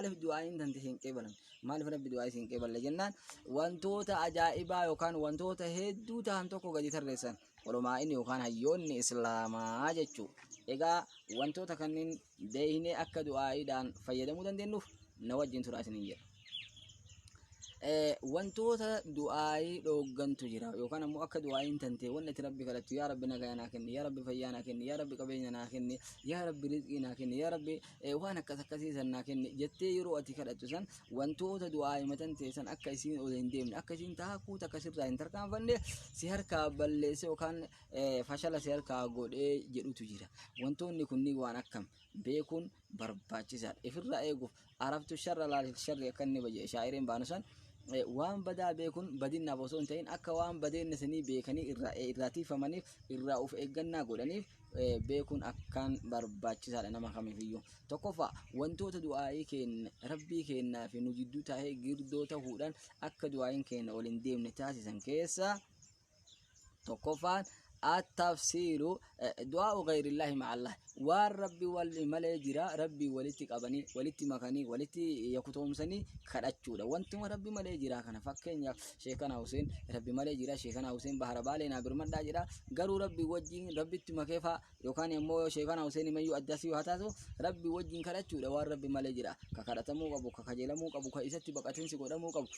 Maaliif du'aa'iin tante hin qeebalamne? Maaliif Rabbi du'aa'ii siin qeeballe jennaan wantoota ajaa'ibaa yookaan wantoota hedduu tahan tokko gadi tarreessan ulumaa'inni yookaan hayyoonni Islaamaa jechuu. Egaa wantoota kanneen beeynee akka du'aa'iidhaan fayyadamuu dandeenyuuf na wajjin turaa isiniin jedha. Wantoota du'aayii dhooggantu jira yookaan ammoo akka du'aayiin tantee wanni ati Rabbi kadhattu, yaa Rabbi nagaa naa kenni, yaa Rabbi fayyaa naa kenni, yaa Rabbi qabeenya naa kenni, yaa Rabbi rizqii naa kenni, yaa Rabbi waan akkas akkasii san naa kenni jettee yeroo ati kadhattu san wantoota du'aayii matan ta'e san akka isiin ol hin deemne, akka isiin taakuu takka sirraa hin tarkaanfanne si harkaa balleesse yookaan fashala si harkaa godhee jedhutu jira. Wantoonni kunniin waan akkam beekuun barbaachisaadha. Ifirraa eeguuf araftu sharra laal sharri akka inni baje shaa'iriin baanu san, waan badaa beekuun badinnaaf osoo hin ta'in akka waan badeenna sanii beekanii irraa tiifamaniif, irraa of eeggannaa godhaniif beekuun akkaan barbaachisaadha nama kamiifiyyuu. Tokkoffaa, wantoota du'aa'ii keenya Rabbii keenyaa fi nu jidduu taa'ee girdoo ta'uudhaan akka du'aa'iin keenya ol hin deemne taasisan keessaa tokkoffaan at-tafsiilu du'aa'u ghayrillaahi ma'allah, waan Rabbi wal malee jira Rabbi walitti qabanii, walitti makanii, walitti yakutoomsanii kadhachuudha. Wantuma Rabbi malee jira kana, fakkeenyaaf Sheekana Huseen Rabbi malee jira, Sheekana Huseen bahara baalee naa birmadhaa jedha, garuu Rabbi wajjin Rabbitti makee fa'a yookaan immoo Sheekana Huseen imayyuu addasii haa taatu Rabbi wajjin kadhachuudha. Waan Rabbi malee jira ka kadhatamuu qabu, ka kajeelamuu qabu, ka isatti baqatinsi godhamuu qabu,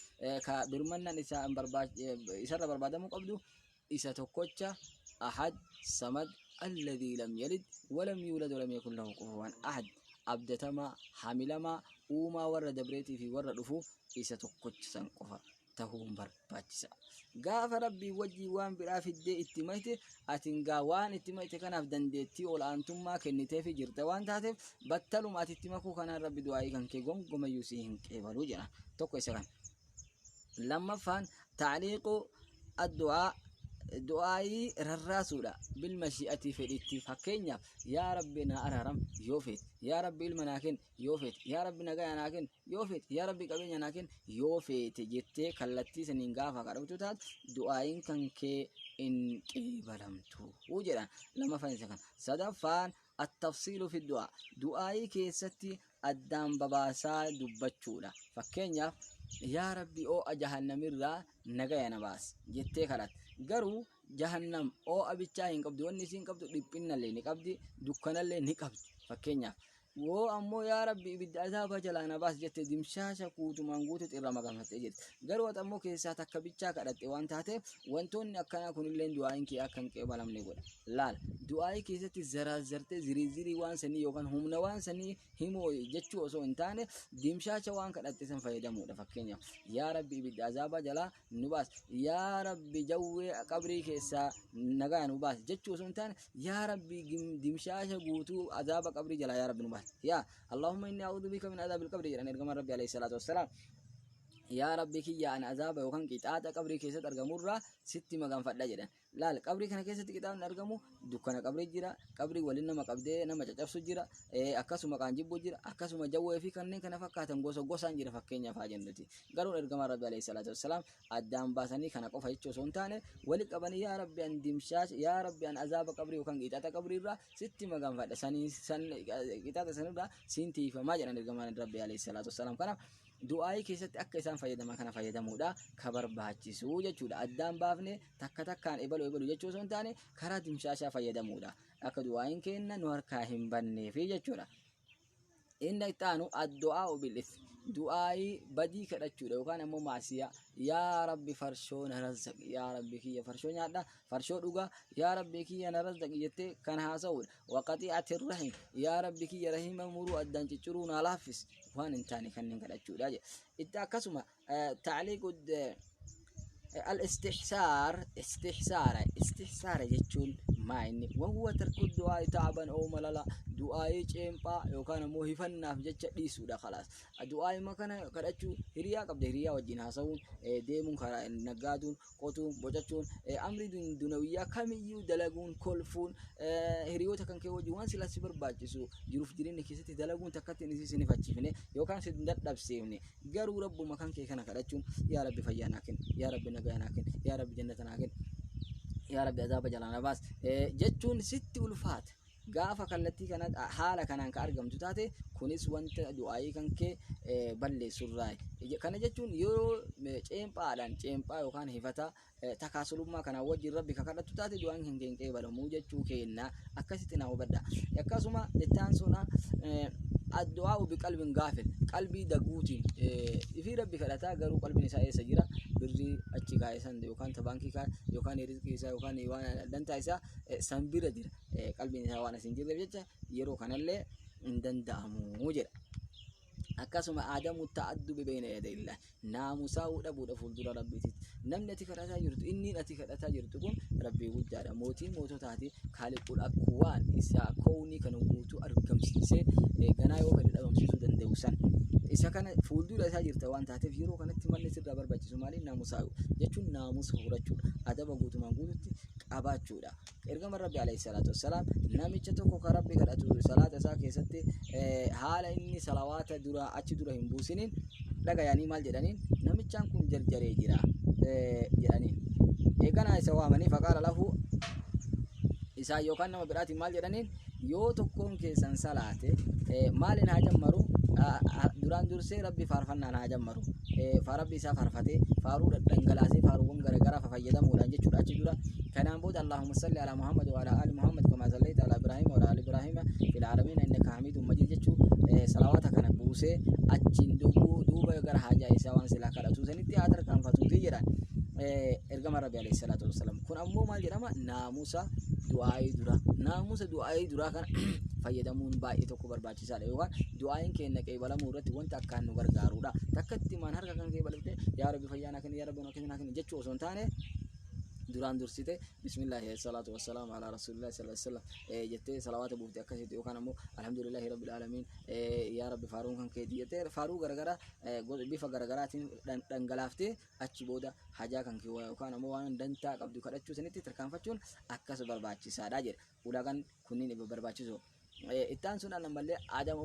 ka birmannaan isarra barbaadamuu qabdu isa tokkocha, ahad samad alladhii lam yalid walam yuulad walam yakun lahu kufuwan ahad, abdatamaa hamilamaa uumaa warra dabreetii fi warra dhufu isa tokkocha san qofa tahuun barbaachisa. Gaafa Rabbii wajjii waan biraa fiddee itti mayte, atin gaa waan itti mayte kanaaf dandeettii ol aantummaa kenniteefi jirta waan taateef, battaluma ati itti makuu kanaan Rabbi du'aa'ii kan kee gongomayyuu si hin qeebaluu jedha. Tokko isa kana. Lammaffaan ta'liiqu addu'aa, du'aayii rarraasuudha, bil mashi'atii, fedhitti. Fakkeenyaaf, yaa Rabbi naa araaram yoo feete, yaa Rabbi ilma naa kenni yoo feete, yaa Rabbi nagaya naa kenni yoo feete, yaa Rabbi qabeenya naa kenni yoo feete jettee kallattii saniin gaafa kadhatu taatu du'aayiin kan kee hin qeebalamtu jedhan. Lammaffaan isa kana. Sadaffaan at-tafsiilu fi du'aa, du'aayii keessatti addaan babaasaa dubbachuudha. Fakkeenyaaf, yaa Rabbi oo'a jahannamirraa nagaya na baasi jettee kadhatte. Garuu jahannam oo'a bichaa hin qabdu, wanni isiin qabdu dhiphinnallee ni qabdi, dukkanallee ni qabdi. Fakkeenyaaf woo ammoo yaa Rabbi ibidda azaaba jalaa na baasi jette, dimshaasha guutumaan guututti irra maganfattee jirti. Garuu ati ammoo keessaa takka bichaa kadhatte waan taateef, wantoonni akkanaa kunillee du'aa'iin kee akka hin qeebalamne godha. Laal, du'aa'ii keessatti zaraazzartee ziriizirii waan sanii yookaan humna waan sanii himuu jechuu osoo hin taane, dimshaasha waan kadhatte san fayyadamuudha. Fakkeenyaaf, yaa Rabbi ibidda azaabaa jalaa nu baas, yaa Rabbi jawwee qabrii keessaa nagaa nu baas jechuu osoo hin taane, yaa Rabbi dimshaasha guutuu azaaba qabrii jalaa yaa Rabbi nu baas, yaa Allahumma inni a'uudhu bika min azaabil qabri jedhan ergamaan Rabbi alayhi salaatu wassalaam. Yaa Rabbi kiyya, an azaaba yookaan qixaaxa qabrii keessatti argamurraa sitti maganfadha jedhan. Laal, qabrii kana keessatti qixaanni argamu dukkana qabrii jira, qabrii waliin nama qabdee nama caccabsu jira, akkasuma qaanjibbuu jira, akkasuma jawwee fi kanneen kana fakkaatan gosa gosaan jira fakkeenyaaf haa jennuti. Garuu ergamaan Rabbi alayhi salaatu wassalaam addaan baasanii kana qofa jechuu osoo hin taane, wali qabanii yaa Rabbi an dimshaash, yaa Rabbi an azaaba qabrii yookaan qixaaxa qabrii irraa sitti maganfadha, sanii san qixaaxa sanirraa siin tiifamaa jedhan ergamaan Rabbi alayhi salaatu wassalaam. Kanaaf du'aayii keessatti akka isaan fayyadaman kana fayyadamuudha ka barbaachisu jechuudha. Addaan baafne takka takkaan ebalu ebalu jechuu osoo hin taane, karaa dimshaashaa fayyadamuudha. Akka du'aayiin keenna nu harkaa hin banneefi jechuudha. Inni itti aanu addu'aa'u bil ismi, du'aayii badii kadhachuudha yookaan ammoo maasiyaa. Yaa Rabbi farshoo na razzaqi, yaa Rabbi kiyya farshoo nyaadha, farshoo dhugaa, yaa Rabbi kiyya na razzaqi jettee kan haasa'uudha. Waqaxi'ati rahim, yaa Rabbi kiyya rahima muruu, addaan cicciruu naa laaffis, waan hin taane kanneen kadhachuudha jedha. Itti akkasuma ta'liiqu al-istihsaar, istihsaara, istihsaara jechuun maa inni? Wahuwa tarku du'aa'i ta'aban oo malala, du'aa'ii ceemphaa yookaan ammoo hifannaaf jecha dhiisuudha. Khalaas, du'aa'ima kana kadhachuu, hiriyaa qabda, hiriyaa wajjin haasa'uun, deemuun, karaa naggaaduun, qotuun, bocachuun, amri dunawiyyaa kamiyyuu dalaguun, kolfuun, hiriyoota kan kee wajjin waan silaa si barbaachisu jiruuf jireenya keessatti dalaguun takkatti inni si hifachiifne yookaan si hin dadhabsiifne, garuu Rabbuma kan kee kana kadhachuun, yaa Rabbi fayyaa naa kenni, yaa Rabbi nagaa naa kenni, yaa Rabbi jannata naa kenni, yaa Rabbi azaaba jalaa na baas jechuun sitti ulfaata. Gaafa kallattii kana haala kanaan ka argamtu taate, kunis wanta du'aayii kan kee balleessurraa. Kana jechuun yeroo ceemphaadhaan, ceemphaa yookaan hifata takaasulummaa kanaan wajjin Rabbi ka kadhattu taate, du'aan kan kee hin qeebalamuu jechuu keenna. Akkasitti na hubadha. Akkasuma itti aansuudha, addu'aa biqalbin gaafil, qalbii daguutiin ifii Rabbi kadhataa, garuu qalbiin isaa eessa jira? Birrii achi kaa'e san yookaan ta baankii kaa'e yookaan rizqii isaa yookaan waan dantaa isaa san bira jira. Qalbiin isaa waan as hin jirreef jecha yeroo kanallee hin danda'amu jedha. Akkasuma aadamu ta'addubi bayna yadayillah, naamusaa'uu dhabuudha fuuldura Rabbiititti. Namni ati kadhataa jirtu, inni ati kadhataa jirtu kun Rabbii guddaadha. Mootii moototaati, kaaliqul akkwaan, isaa kownii kana guutuu argamsiisee ganaa yoo fedhe dhabamsiisuu danda'u san. Isa kana fuuldura isaa jirta waan taateef, yeroo kanatti manni sirraa barbaachisu maali? Naamusaa'u jechuun naamusa horachuudha. Adaba guutumaan guututti qabaachuudha. Ergama Rabbi alayhi salaatu wassalaam namicha tokko ka Rabbi kadhatu salaata isaa keessatti haala inni salawaata dura achi dura hin buusiniin dhagayanii maal jedhaniin? "Namichaan kun jarjaree jira" jedhaniin. Eeganaa isa waamanii, faqaala lahu, isaa yookaan nama biraatiin maal jedhaniin? "Yoo tokkoon keessan salaate maaliin haa jammaru? Duraan dursee Rabbi faarfannaan haa jammaru." Rabbi isaa faarfatee, faaruu dhangalaasee, faaruuwwan garaagaraa fayyadamuudhaan jechuudha achi dura. Kanaan booda "Allahumma salli ala Muhammad wa ala ali Muhammad kama sallaita ala Ibrahim wa ala ali Ibrahim fil alamin innaka hamidun majid" jechuu salawaata kana buusee achiin duuba gara haajaa isaa waan silaa kadhatu sanitti haa tarkaanfatuuti jedhan ergama Rabbi alayhi salaatu wassalam. Kun ammoo maal jedhama? Naamusa du'aayii dura, naamusa du'aayii duraa kana fayyadamuun baay'ee tokko barbaachisaadha, yookaan du'aayiin keenya qeebalamuu irratti wanta akkaan nu gargaarudha. Takka itti maan harka kan qeebalamte "Yaa Rabbi, fayyaa naa kenni, yaa Rabbi, naa kenni" jechuu osoo hin taane, duraan dursite "Bismillahi, salaatu wassalaamu ala rasuulillahi sallallahu alaihi wasallam" jettee salawaata buufte akkasitti, yookaan ammoo "Alhamdulillahi rabbil aalamiin, yaa Rabbi, faaruun kan keeti" jettee faaruu garagaraa bifa garagaraatiin dhangalaaftee achi booda hajaa kan kee yookaan ammoo waan dantaa qabdu kadhachuu sanitti tarkaanfachuun akkas barbaachisaadha jedha. Ulaagaan kunniin barbaachisu. Itti aansuudhaan ammallee aadama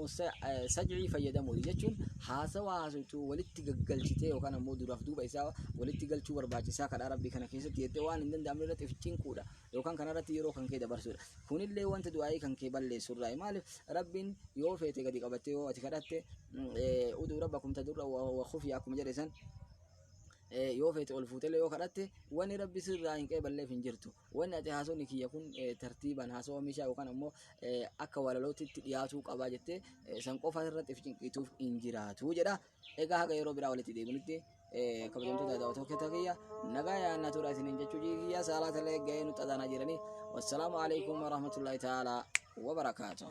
sajcii fayyadamuudha jechuun haasawaa haasoftu walitti gaggalchitee yookaan ammoo duraaf duuba isaa walitti galchuu barbaachisaa kadhaa Rabbii kana keessatti jettee waan hin danda'amne irratti if cinquudha yookaan kanarratti yeroo kan kee dabarsuudha. Kunillee wanta du'aayii kan kee balleessurraa. Maaliif? Rabbiin yoo feete gadi qabattee yoo ati kadhatte, "Uduu rabbakum tadurra wa khufiya" akkuma jedhe san, yoo feete ol fuutellee yoo kadhatte, wanni Rabbi sirraa hin qeeballeef hin jirtu. Wanni ati haasawni kiyya kun tartiibaan haasawa meeshaa yookaan ammoo akka walalootitti dhiyaatuu qabaa jettee san qofa irratti if cinqituuf hin jiraatu jedha. Egaa haga yeroo biraa walitti deebinutti, kabajamtoota daawwattoota kiyya, nagaa yaannaa tura isiniin jechuu kiyya. Salaata illee gahee nutti adaanaa jiranii. Wassalaamu alaikum warahmatullahi ta'ala wabarakaatuh.